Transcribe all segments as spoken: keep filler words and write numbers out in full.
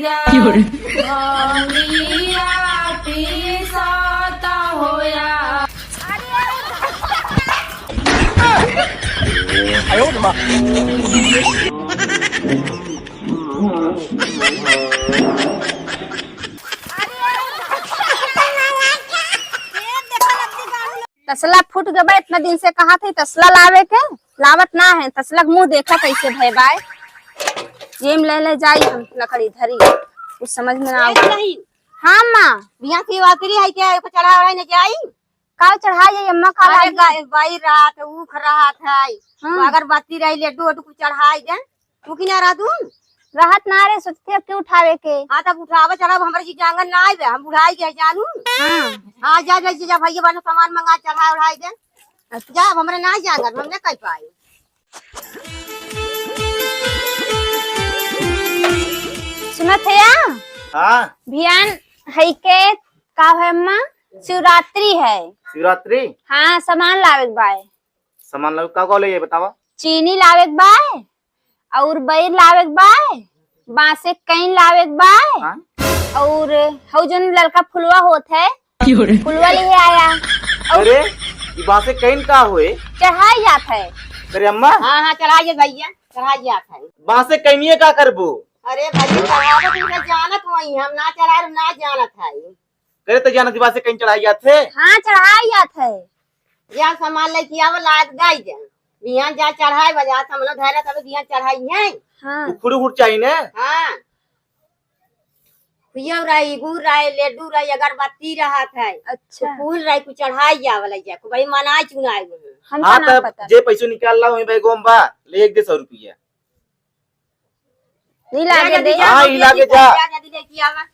क्यों रे? भंगिया पीसत होया। तसला फूट गबा, इतना दिन से कहा थे तसला लावे के, लावत ना है। तसला के मुंह देखा कैसे भय बाय। ये में ले ले जाई हम लकड़ी धरी, कुछ समझ में ना आवत। नहीं। हाँ माँ। बिहान शिवरात्रि है क्या? एको चढ़ा वढ़ाई न जाई? का चढ़ाई है अम्मा, का अरे लागी? गा-, बाई रात, ऊख रहत है, हाँ। अगरबत्ती रही, लड्डू वड्डू कुछ चढ़ाई दे। तू की ना रह तू? रहत ना रे, सोचते अब क्यों उठावे के? हाँ, तब उठावे चढ़ावे, हमरे जी जांगर ना आइबे, हम बुढ़ाई गए जानू। हाँ। हाँ, जा, जा, जा, भैया बहन सामान मंगा चढ़ा उढ़ाई दे। अच्छा। जा, अब हमरे ना जांगर, हम ना कर पाए। सुनत है या? हाँ। भियान है के का है अम्मा? शिवरात्रि है। शिवरात्रि? हाँ, सामान लावे के बाय। सामान लावे, का का ले ये बतावा? चीनी लावे के बाय, और बैर लावे के बाय, बांसे कईन लावे के बाय, हाँ? और हऊ जौन ललका फुलवा होत है, क्यों रे? फुलवा ले आया। और अरे, ई बांसे कईन का होए? चढ़ाई जात है। अरे अम्मा। हाँ, हाँ, चढ़ाई जात भैया, चढ़ाई जात है। बांसे कईनिए का करबो? अरे भैया, चढ़ावत ही ना जानत होई, हम ना चढ़ाए, ना जानत है। करे तो जानत ही बांसे कईन चढ़ाई जात है? हाँ, चढ़ाई जात है। जा सामान लेके आवा, लाद गाई जा। बिहान जा चढ़ाई, बाजार सामान धरे तब बिहान चढ़ाई है। हाँ। उखड़ उखड़ चाहिए ना? हाँ। खुइया रही, गुड़ रही, लड्डू रही, अगरबत्ती रहत है। अच्छा। तो फूल रही, कुछ चढ़ाई जावल जा, को भाई मनाई चुनाई में। हमको हाँ, ना तब पता। जे पैसो निकाल ला, वही बैगो में बा, ले एक दे सौ रुपया। नहीं लागे जा, दे। जा, हाँ, जा, ई लागे जा। जा, जा, जा, लेके आवा।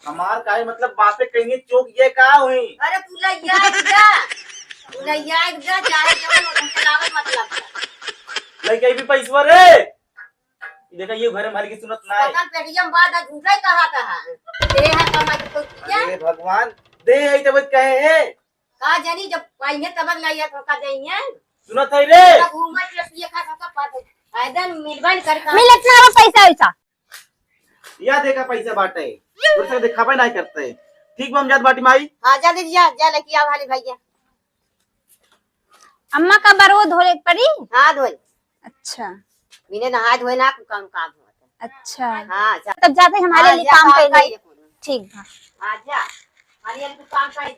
हमार काहे मतलब बातें कहिए चौक ये का हुई? अरे तू लइया एक जा, तू लइया एक जा, चाहे जवन हो, तुमसे लावे मतलब। लइके भी पैसवा रे। ई देखा, ये घर हमारी की सुनत ना है। पकड़ पेटियम बाद आ झूठे कहा कहा। दे है कमा के तो किया। अरे भगवान, दे है तब कहे है। का जानी जब पाइने तब लइया तो का जाइए। सुनत है रे। तब घूमत रहिए खा सबका पास। फायदा मिलबन कर का। मिलत ना हो पैसा वैसा। या देखा पैसा बाटे। तोरे से देखाबे ना करते। ठीक बा, हम जात बाटी माई। हाँ, जा दीदी, जा, जा लेके आओ हाली भैया। अम्मा का बरो धोले के पड़ी? हाँ, धोए। अच्छा। बिने नहाए धोए ना, काम, काम होता। अच्छा। हाँ, जा। तब जाते हमारे हाँ, लिए जा, काम काम कर ले। कर ले। ठीक बा। हाँ, जा। हमारे लिए तू काम कर ले।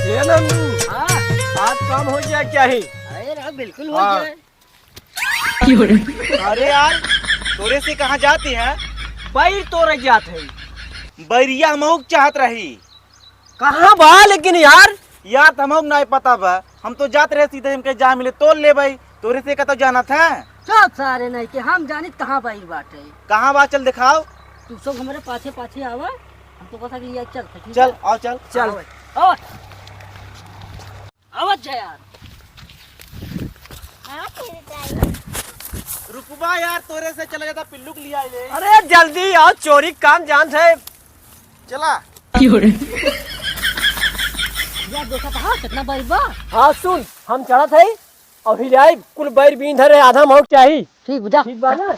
ए नन्नू, हाँ। आज काम हो गया क्या ही? अरे राव, बिल्कुल हो हाँ। गया। अरे यार, तोरे से कहाँ जाते हैं? बैर तोरे जात है। बैरिया हमहू के चाहत रही। कहाँ बा लेकिन यार? यार, त हमहू के नाय पता बा। हम तो जात रहे सीधे, हमके जहाँ मिले तोल लेबै। तोरे से कतौ जानत है? चल सारे नहीं के, हम जानित कहाँ बैर बाटे। कहाँ बा, चल देखाओ। तू सब हमरे पाछे पाछे आवा, हम तो बता के लिया चल, ठीक चल, है? आओ चल। चल। आओ। आओ। आवत जा यार। रुकबा यार, तोरे से चला जाता पिल्लू के लिया ले। अरे जल्दी आओ, चोरी काम जानत है। चला। यार देखा था, हाँ, कितना बैर बा। हाँ सुन, हम चढ़त है और हिलाई कुल बैर बीन धरे, आधा मौक चाही। ठीक बा, जा। ठीक बा ना?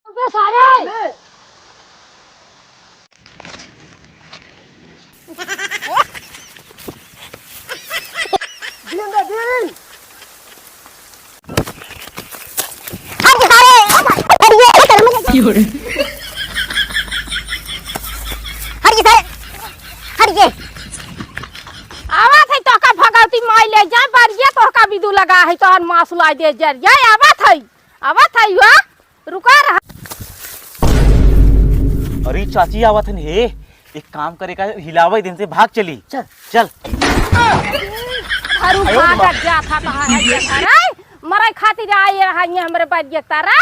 अबे सारे! दिन दे दिन। हट जा सारे! हट जा! क्यों रे? हट जा सारे! हट जा! आवत है तोहका भगवती माई ले जा, बरिया तोहका बिदु लगा है, तोहर मासुलाई दे जरिया, आवत है, आवत है, यो, रुका रहा। अरे चाची आवत हन हे, एक काम करे का, हिलावे दिन से भाग चली। चल। चल। घरू आयो रे माँ। भागत जात हा, कहाँ है ये घर, आय? मरे खातिर आए रहा ये हमरे बरिया तारा।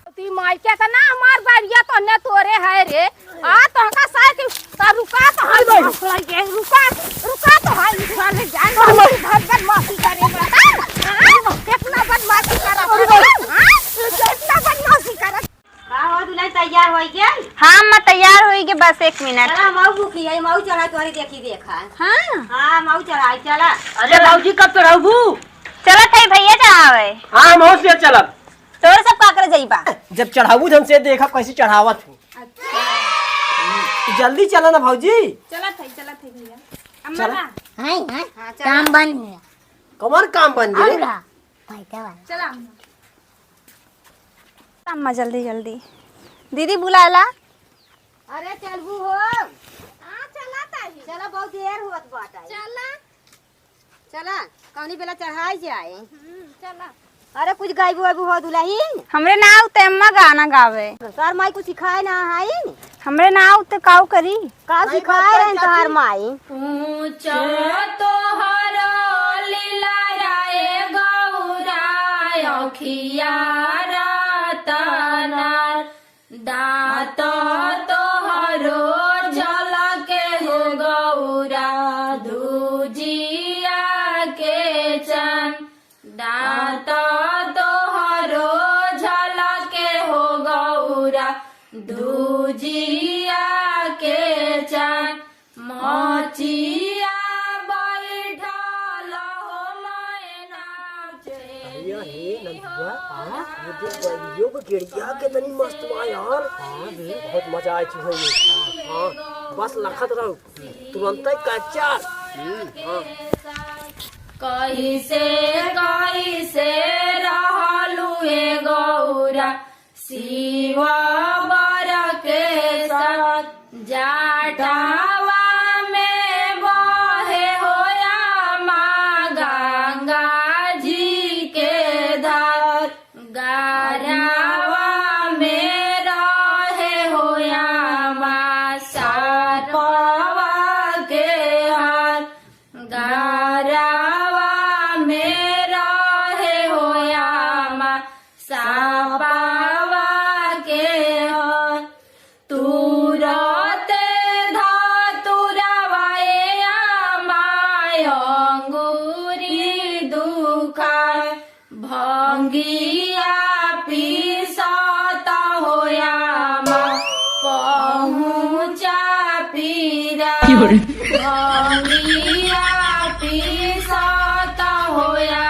ती माई के तना हमार बरिया तो ने तोरे है रे। आ तोहका साथ ता रुका तो हाय अरे भाई। रुका, रुका तो हाय साले जाए। अरे भाई। बहुत बदमाशी करे बता। हाँ? कितना बदमाशी करा अरे भाई। हाँ? कितना बदमाशी करा। का हो दुल्हन तैयार होई गई? हाँ, मैं तैयार होई के बस एक मिनट। चला, हम आऊ भूखी है, हम आऊ चढ़ा तोहरी देखी देखा। हाँ? हाँ, हम आऊ चढ़ाई, चला। अरे भौजी, कब चढ़ाऊ? चलत है भैया चढ़ावे। हाँ, हम आऊ से चलब। तोरे सब का करे जाइबा? जब चढ़ाऊ हमसे देखा कैसे चढ़ावत हूँ। अच्छा। जल्दी चला ना भौजी। चलत है, चलत है भैया। अम्मा चला। ना। हाँ, हाँ। हाँ, चला। काम बन गया। कमर काम बन गया। और का? फायदा बा। चला अम्मा। अम्मा, जल्दी, जल्दी। दीदी बुलाला। अरे, चलबू हो? हाँ, चला ताई। चला, बहुत देर होत बाटे। चला। चला, कौनी बेला चढ़ाई जाए। हम्म, चला। अरे, कुछ गायबू वायबू हो दुलहिन? हमरे नाव ते अम्मा गाना गावे। तोहार माई कुछ सिखाए ना है? हमरे नाव ते काऊ करी? काऊ सिखाए रहे तोहार माई? ऊंचा तोहरो लीला रे गौरा, अखिया रतन, दाँत तोहरो झलके हो गौरा, दूजिया के चान। दाँत तोहरो झलके हो गौरा, दूजिया के चान। मचिया बैठल हो मैना अरे हे नंदुआ, हाँ, ये देख, बैलियो के गेड़िया कितनी मस्त बा यार। हाँ रे, बहुत मजा आई चुहे में। हाँ, बस लखत रहो, तुरंते कच्चा। हाँ। कैसे, कैसे रहलू ए गौरा, शिव बर के साथ। जटावा में बहे होया माँ गंगा जी के धार। गरावा में रहे होया माँ सापवा के हार। गरावा में रहे होया माँ सापवा के हार। तुरते धतुरवा ए आमा अंगुरी दुखाए। भंगिया पीसत होया आमा पहुँचा पीरा। की हो रे? भंगिया पीसत होया।